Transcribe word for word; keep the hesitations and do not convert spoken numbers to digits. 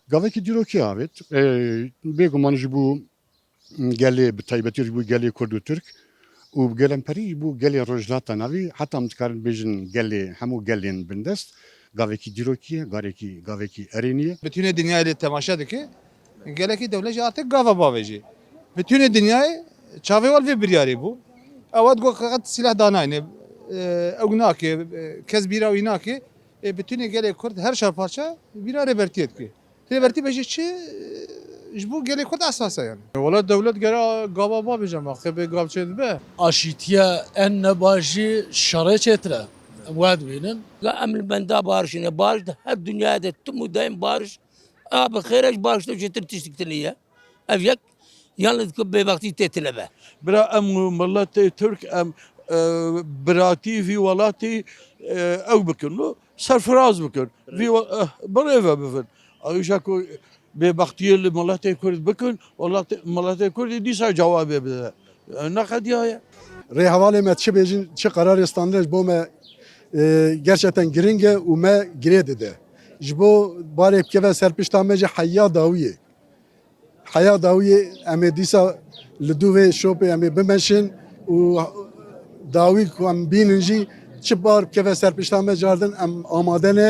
Gavekî dîrokî avêt. E, bêguman ji bo gelê, bi taybetî ji bo gelê Kurd û Tirk û bi gelemperî ji bo gelê Rojhilata Navî, heta em dikarin bêjin gelê, hemû gelên bindest, gavekî dîrokî ye, garekî, gavekî erênî ye. Bütünê dinyayê lê temaşe dike. Gelekî dewlet jî artık gava bavêjî. Bütünê dinyayê çavê wal vê biryarê bû. Ew hat got qet silah danayne. E, ew nake, e, kes bîra wî nake. E, bütünê gelê Kurd her çar parça bîra rêbertiyê dike. Rêbertî bêje çi, e, ji bo gelê Kurd esas e yani. Wala dewlet gera gava bavêje ma, xê bê gav çê dibe. Aşîtiye en nebaş jî şerê çêtir e. Em we dibînin. Ga em li benda barişê ne, bariş di her dinyayê de tim û daîm bariş a bi xêr e, ji bariş de çêtir tiştik tune ye. Ev yek, yalnız ku bêbextî tê tune be. Bira em û miletê Tirk em, e, biratî vî welatî, e, ew bikin û serfiraz bikin. Vî we-, eh, bi rê ve bivin. Îja ku bêbextiyê li miletê Kurd bikin, welatê, miletê Kurdî dîsa cewabê bide. E, ne qediya ye. Rêhevalê me çi bêjin, çi qerarê standine ji bo me, e, gerçekten giring e û me girê dide. Ji bo barê bikeve ser pişta me jî heya dawiyê. Heya dawiyê em ê dîsa li dû vê şopê em ê bimeşin û dawî ku em bînin jî çi bar bikeve ser pişta me cardin em amade ne.